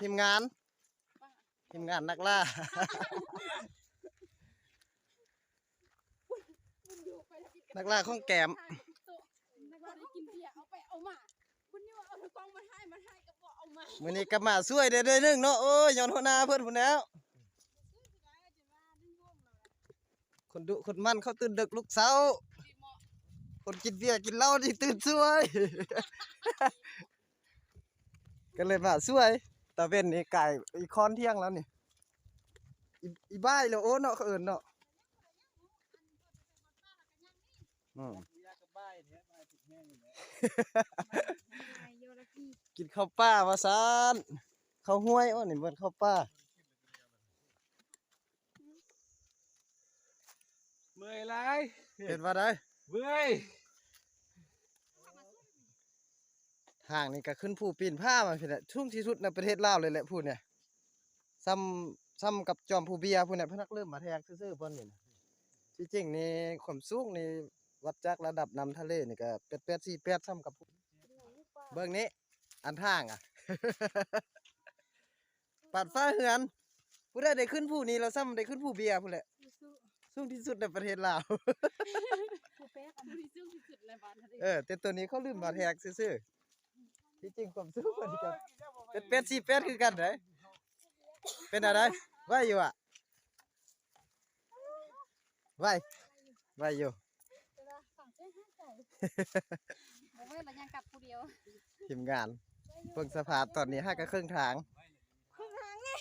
ທີມງານ ທີມງານນັກລ່າ ນັກລ່າຂອງແກມ ນັກລ່າໄດ້ກິນເບຍ ເອົາໄປເອົາມາ ເພິ່ນຍັງວ່າເອົາກອງມາຖ່າຍ ມາຖ່າຍກໍບໍ່ເອົາມາ ມື້ນີ້ກໍມາຊ່ວຍໄດ້ໜ້ອຍໜຶ່ງເນາະ ໂອ້ຍ ຍ້ອນຫົວໜ້າເພິ່ນພຸ້ນແລ້ວ ຄົນດຸຄົນໝັ່ນ ເຂົາຕື່ນເດິກລຸກເຊົ້າ ຄົນກິນເບຍກິນເຫຼົ້ານີ້ຕື່ນສວຍ ກໍເລີຍມາຊ່ວຍ ຕາເວັນນີ້ກາຍອີກຄອນທ່ຽງແລ້ວນີ້ ອີ ອີບ່າຍແລ້ວ ໂອ້ເນາະ ເຂົາເອີ້ນເນາະ ອືມ ກິນເຂົ້າປ່າວ່າຊັ້ນ ເຂົ້າຫ້ວຍ ໂອ້ ນີ້ບໍ່ແມ່ນເຂົ້າປ່າ. ເມື່ອຍຫຼາຍ ເປັນວ່າໃດ? ເມື່ອຍ ທາງນີ້ກໍຂຶ້ນພູປີນຜາມາພີ້ແຫຼະ ສູງທີ່ສຸດໃນປະເທດລາວເລີຍແຫຼະພູນີ້ ສ່ຳ ສ່ຳກັບຈອມພູເບຍພຸ້ນແຫຼະ ເພິ່ນຮັກເລີ່ມມາແທກຊື່ໆ ບ່ອນນີ້ນະ ທີ່ຈິງນີ້ຄວາມສູງນີ້ ວັດຈາກລະດັບນ້ຳທະເລນີ້ກໍແປດແປດສີ່ແປດ ສ່ຳກັບ ເບິ່ງນີ້ ອັນທາງອະ ປານຟ້າເຮືອນ ຜູ້ໃດໄດ້ຂຶ້ນພູນີ້ແລ້ວ ສ່ຳໄດ້ຂຶ້ນພູເບຍພຸ້ນແຫຼະ ສູງທີ່ສຸດໃນປະເທດລາວ ພູແປດ ອັນທີ່ສູງທີ່ສຸດໃນບ້ານທະເລ ເອີ ແຕ່ໂຕນີ້ເຂົາລືມມາແທກຊື່ໆ ທີ່ຈິງຄວາມສູງເພິ່ນກໍແປດແປດສີ່ແປດຄືກັນເດ້ ເປັນແນວໃດ ໄຫວຢູ່ຫວາ? ໄຫວ ໄຫວຢູ່ ບໍ່ໄຫວລະ ຍ່າງກັບຜູ້ດຽວ ທີມງານ ເບິ່ງສະພາບຕອນນີ້ຫາກະເຄິ່ງທາງ ເຄິ່ງທາງນີ້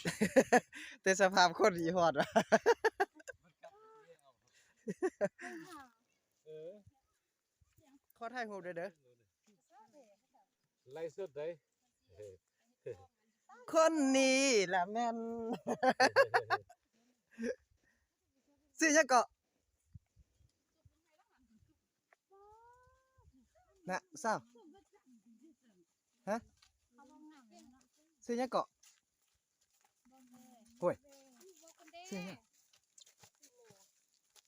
ແຕ່ສະພາບຄົນອີຮອດຫວາ ເອີ ຂໍຖ່າຍຮູບໄດ້ເດີ ໄລສົດເດ້ ຄົນນີ້ລະແມ່ນ ຊື່ຫຍັງເກາະ? ນະ ສາວ ຮະ? ຊື່ຫຍັງເກາະ? ໂອ້ຍ ຊື່ຫຍັງ?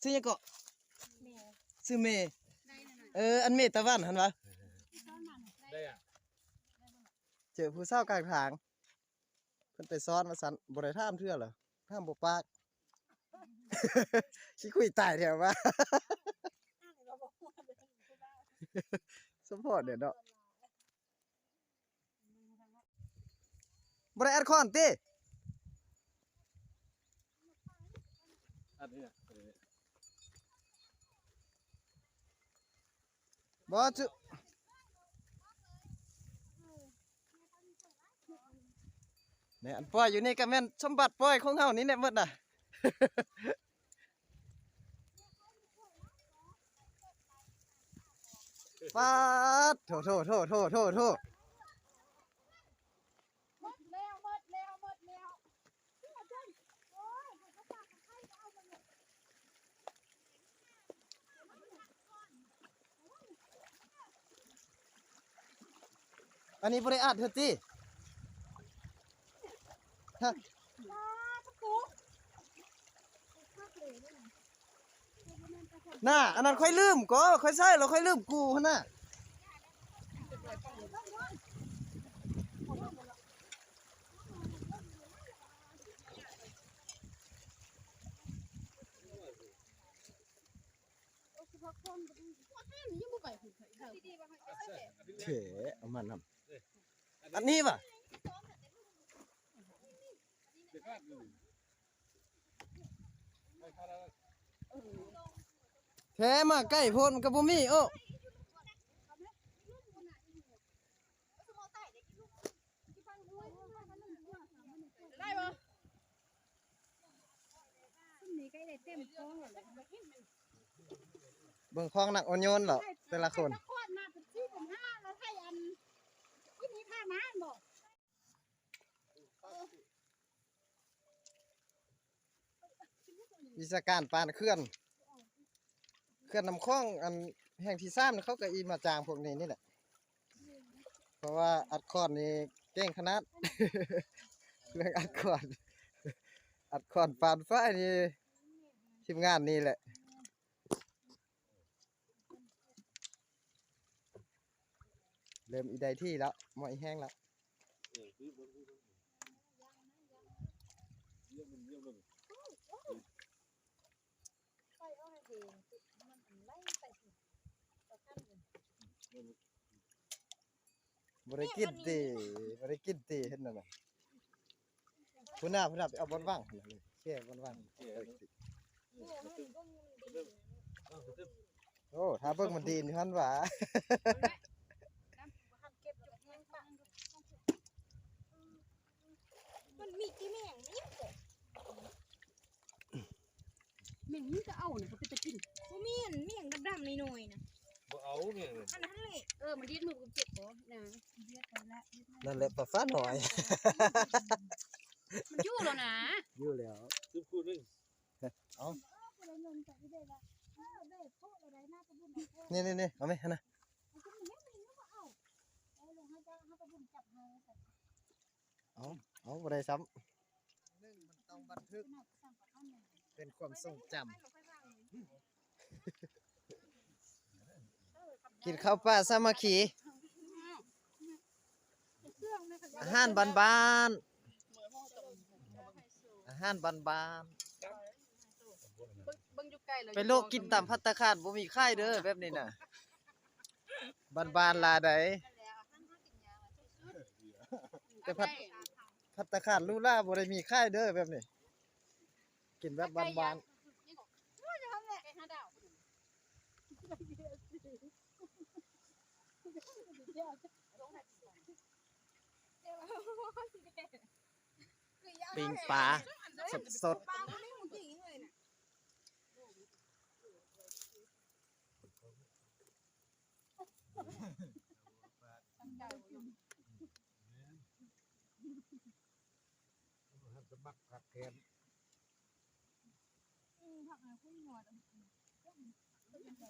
ຊື່ຫຍັງເກາະ? ຊື່ເມ. ເອີ ອັນເມຕາວັນຫັ້ນຫວາ? ເຈີຜູ້ສາວກາງທາງ ເພິ່ນໄປຊ້ອນວ່າຊັ້ນ ບໍ່ໄດ້ຖາມເທື່ອລະ ຖາມບໍ່ປາກ ຂີ້ຄຸຍຕາຍແທ້ຫວາ ສະເພາະເດ້ເນາະ. ບໍ່ໄດ້ອັດຄອນຕິ? ອັດນີ້ນະ ບໍ່ຈຸ ນີ້ ອັນປ່ອຍຢູ່ນີ້ກໍແມ່ນສົມບັດປ່ອຍຂອງເຮົານີ້ແຫຼະໝົດນະ. ປາດໂທ້ ໂທ້ ໂທ້ ໂທ້ ໂທ້ ໂທ້ ໝົດແລ້ວ ໝົດແລ້ວ ໝົດແລ້ວ ອັນນີ້ບໍ່ໄດ້ອັດເທື່ອຕິ? ຮະ ໜ້າ ອັນນັ້ນຂ້ອຍລືມກໍ ຂ້ອຍໃສ່ແລ້ວຂ້ອຍລືມກູ້ຫັ້ນນະ. ເຖ ເອົາມານຳ ອັນນີ້ຫວາ? ແທ້ ມາໃກ້ໂພດມັນກໍບໍ່ມີ ໂອ້. ໄດ້ບໍ່? ເບິ່ງຂອງນັກອ່ອນໂຍນເນາະ ແຕ່ລະຄົນ. ວິຊາການປານເຂື່ອນ ເຂື່ອນນ້ຳຂອງ ອັນແຫ່ງທີສາມ ເຂົາກໍອີ່ມາຈ້າງພວກນີ້ນີ້ແຫຼະ ເພາະວ່າອັດຄອນນີ້ເກັ່ງຂະໜາດ ເລື່ອງອັດຄອນ ອັດຄອນປານຝ້າຍນີ້ ທີມງານນີ້ແຫຼະ. ເລີ່ມອີໄດ້ທີ່ແລ້ວ ໝໍ້ອີແຫ້ງແລ້ວ. ໄປເອົາໃຫ້ເອງ ມັນໄຫຼໄປ ບໍ່ໄດ້ກິນຕິ ບໍ່ໄດ້ກິນຕິ ເຫັນນັ້ນນະ. ພຸ້ນນະ ພຸ້ນນະ ໄປເອົາບ່ອນວ່າງພຸ້ນນະ ແຊ່ບ່ອນວ່າງ. ໂອ້ ຖ້າເບິ່ງມັນດີນຢູ່ຫັ້ນຫວາ. ມັນມີແຕ່ແມງ ແມງນີ້ກໍເອົານະ ກໍເປັນຕາກິນ. ບໍ່ແມ່ນ ແມງດຳໆນ້ອຍໆນະ. ບໍ່ເອົາແມງນັ້ນ ອັນນັ້ນແຫຼະ. ເອີ ມັນດີດມືເຈັບບໍ່ນະ. ນັ້ນແຫຼະ ປາຟ້ານ້ອຍ. ມັນຢູ່ແລ້ວນະ ຢູ່ແລ້ວ. ຄືຄູ່ໜຶ່ງ ເອົາ ນີ້ໆໆ ເອົາໄໝຫັ້ນນະ. ເອົາ ເອົາ ບໍ່ໄດ້ຊ້ຳ ໜຶ່ງມັນຕ້ອງບັນທຶກເປັນຄວາມຊົງຈຳ. ກິນເຂົ້າປ່າສາມັກຄີ ອາຫານບ້ານໆ ອາຫານບ້ານໆ. ເບິ່ງ ເບິ່ງຢູ່ໄກແລ້ວ ໄປໂລະກິນຕຳພັດຕາຄານ ບໍ່ມີຂາຍເດີ ແບບນີ້ນະ. ບ້ານໆຫຼາຍໃດ ແຕ່ພັດ ພັດຕາຄານຫຼູຫຼາ ບໍ່ໄດ້ມີຂາຍເດີ ແບບນີ້. ກິນແບບບ້ານໆ. ປີ້ງປາສົດໆ. ສະໝັກຄັກແຄ້ນ. ອືມ ຜັກຫາຄຸນຫົວ ເປັນໄດ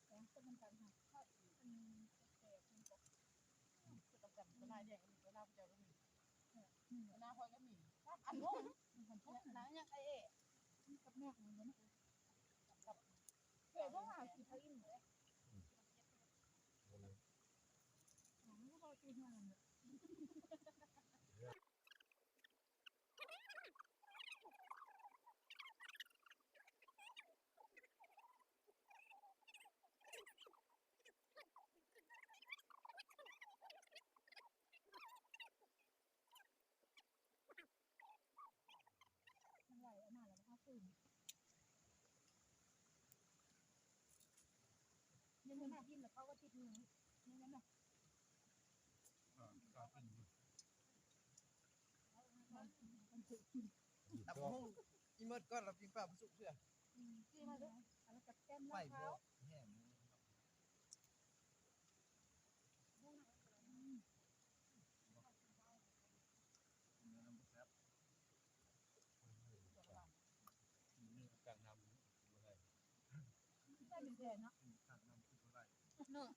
ແກງຕົ້ມນຳກັນ ຫາ ເຂົ້າ ເປັນແຊບໆ ມັນກໍ ອືມ ຄືຕ້ອງການ ກໍລາຍແດງ ກໍລາວເຈົ້າກໍມີ ເອີ ອືມ ໜ້າຂ້ອຍກໍມີ ອັນ ນາງຍັງໄອເອ ກັບແມ່ ເອີ ບໍ່ຫາກິນເອົາອີ່ມເດ້. ມັນໄຫຼອອກມາແລ້ວມັນກໍຄືນ ຍັງບໍ່ໄດ້ກິນ ແລ້ວເຂົາກໍຕິດມື ຍັງບໍ່ໄດ້ ອ່າ ຕາເປັນຢູ່ ມັນ ມັນຖືກກິນ ຕຳບັກຫຸ່ງ ອີ່ເມີດກ່ອນ ແລ້ວປີ້ງປາບໍ່ສຸກເທື່ອ ອືມ ກິນມາເດີ ອັນນັ້ນກໍແຊບ ໄຟບໍ່ແຫ້ງ. ເນາະ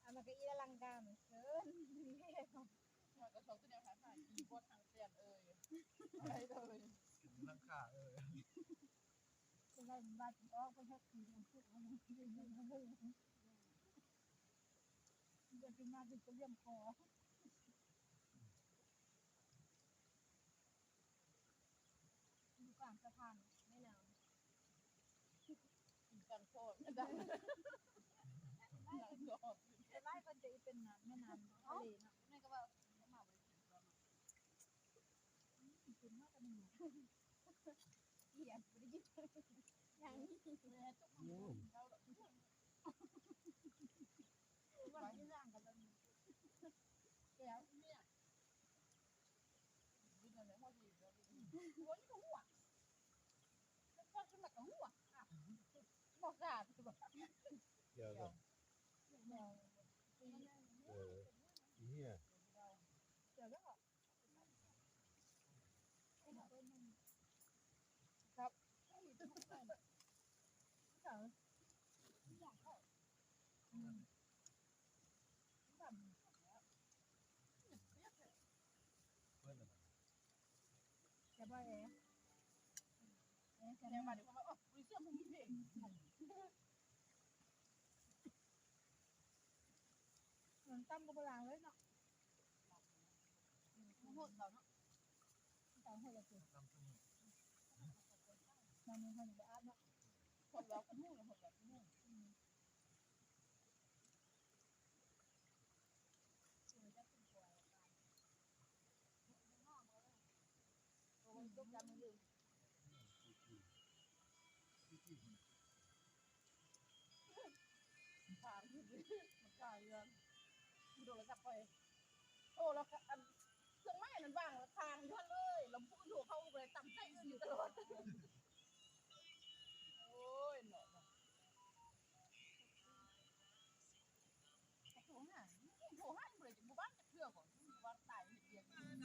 ອັນນັ້ນກໍອີ່ອະລັງການເກີນ ມັນກໍຊອກແນວຂາຍ ອີ່ບົດທາງແຊນເອີຍ ໄດ້ເລີຍ ກິນຫຼັງຄາເອີຍ. ເພິ່ນໄດ້ບາດອອກ ເພິ່ນເຮັດກິນ ເພິ່ນເຮັດກິນ ເພິ່ນເຮັດກິນ ເພິ່ນມາເພິ່ນກໍລ້ຽງຄໍ ຢູ່ກາງສະພານແມ່ນ້ຳ ກິນກາງສອນ ສ່ວນຫຼາຍເພິ່ນຈະເປັນແມ່ນ້ຳທະເລເນາະ ແມ່ກໍວ່າມາບໍ່ໄດ້ກິນ ກິນມາແຕ່ມື້ ເອີຍ ບໍ່ໄດ້ກິນ ຍັງ ໂອ້ ວ່າຊິລ້າງກັນແລ້ວນີ້ ແກ້ວເມຍ ກິນແລ້ວ ໂອ້ຍ ກໍຫົວ ແລ້ວກໍສະໝັກກໍຫົວ ບໍ່ສາດ ແກ້ວ ເອີ ອີເຫຍ ແກ້ວ ມັນຕຳກັບປາເລີຍເນາະ ອືມ ໂຫດເຂົາເນາະ. ນຳເພິ່ນ ນຳເພິ່ນບໍ່ອາບເນາະ ຄົນເວົ້າກັນຮູ້ແລ້ວ ຄົນເວົ້າກັນຮູ້. ໂທລະສັບຂ້ອຍ ໂທລະສັບ ອັນ ເຄື່ອງໄມ້ນັ້ນວາງແລ້ວຄາງຢູ່ຫັ້ນເລີຍ ລຳພູນໂທເຂົ້າບໍ່ໄດ້ ຕຳໃສ່ອື່ນຢູ່ຕະຫຼອດ. ໂອ້ຍເນາະ ໂທຫາ ໂທຫາຢູ່ບໍ່ໄດ້ ຢູ່ບ້ານຈັກເທື່ອ ບໍ່ວ່າຕາຍເຮັດວ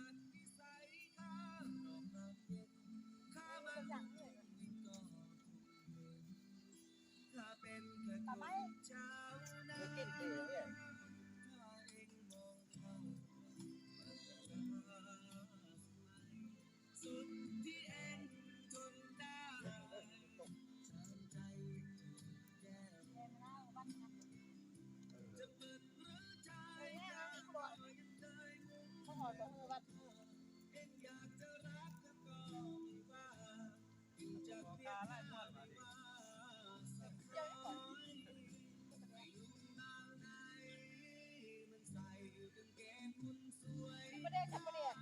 ຽກ ປະເດກ ປະເດກ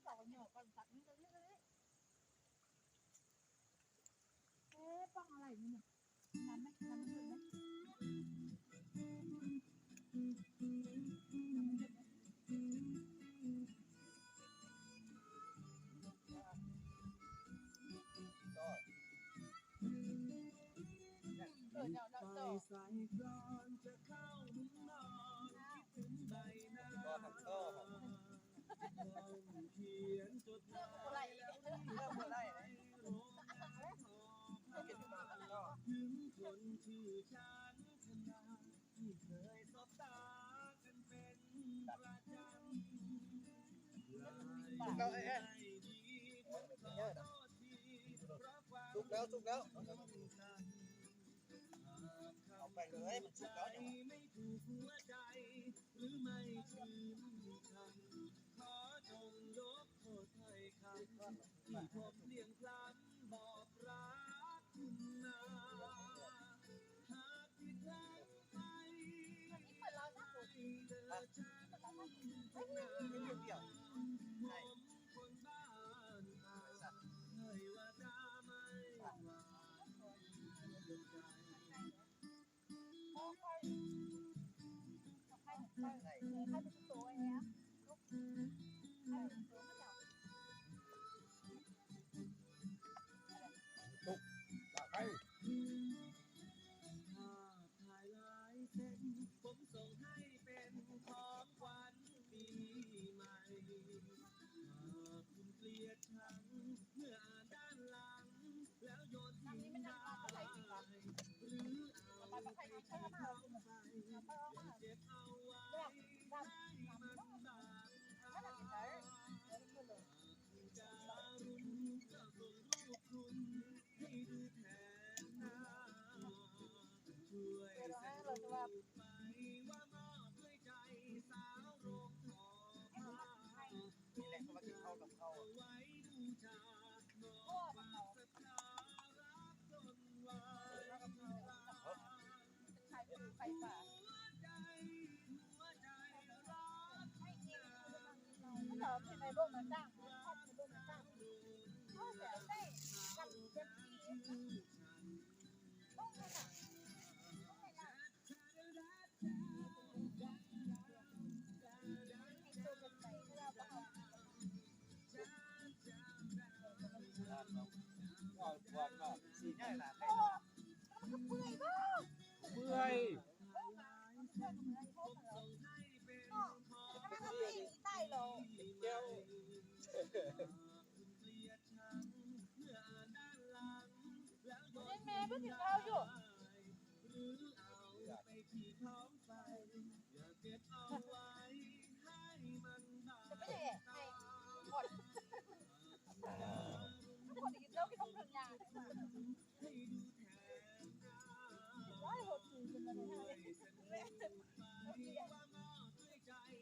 ເອົາເຫຍື້ອກ່ອນ ຕັດມັນກໍເລີຍ ເອ໊ະ ປ້ອງອະໄລນີ້ນະ ນ້ຳໄໝ? ນ້ຳມັນເດືອດໄໝ? ນ້ຳມັນເດືອດໄໝ? ເອີ ເຈົ້າ ເຈົ້າ ເຈົ້າ ຕໍ່ ຕໍ່ ຕໍ່ ເລີ່ມບໍ່ໄດ້ ເລີ່ມບໍ່ໄດ້ ເຮັດຢູ່ບ້ານເນາະ ເອົາແອນ ສຸກແລ້ວ ສຸກແລ້ວ ເອົາໄປເລີຍ ມັນສຸກແລ້ວ ນີ້ແຫຼະ ເຂົາວ່າກິນເຂົ້າກັບເຂົ້າ ເປື່ອຍ ແມ່ບໍ່ກິນເຂົ້າຢູ່. ຈະໄປແຫະໃຫ້ກ່ອນ ຄົນກິນເຫຼົ້າກິນຂອງເຖິງຢ່າງ ໄດ້ຫົດດີຂຶ້ນມາເລີຍ.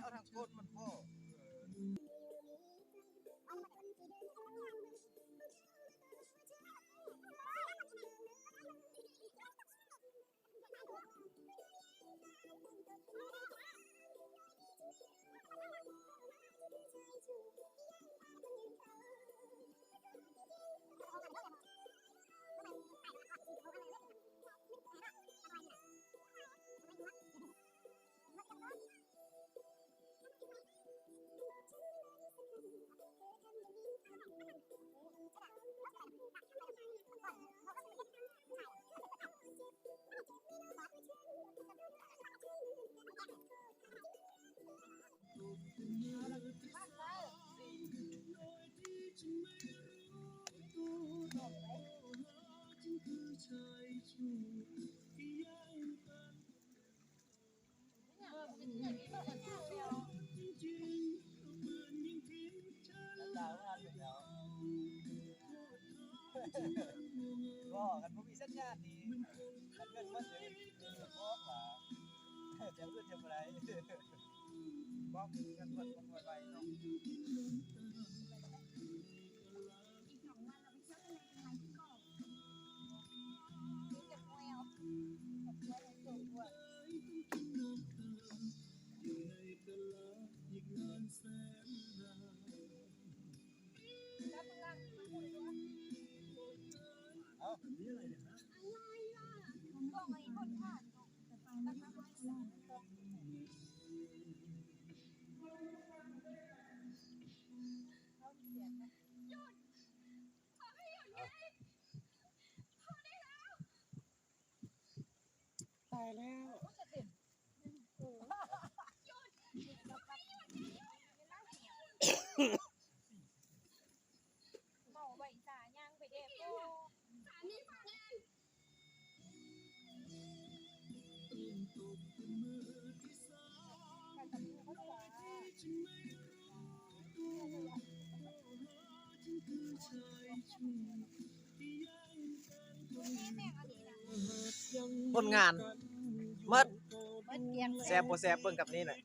ເອົາທາງກົ້ນມັນພໍ້.ບໍ່ ຄັນບໍ່ມີສັນຍານນີ້ ຄັນເງິນໝົດນີ້ ບອກວ່າ ຈະເອີ້ນຈະບໍ່ໄດ້ ບອກເງິນໝົດ ບໍ່ຄ່ອຍໄວເນາະ. ເອົາ ອ ຜົນງານໝົດ ແຊບບໍ່ແຊບເບິ່ງກັບນີ້ນະ.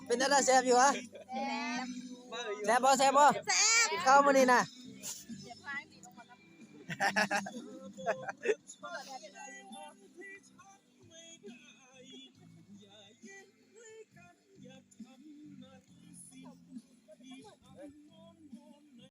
ເປັນຈັ່ງໃດ ແຊບຢູ່ຫວາ? ແຊບ ແຊບບໍ່ ແຊບບໍ່? ແຊບ ກິນເຂົ້າມື້ນີ້ນະ.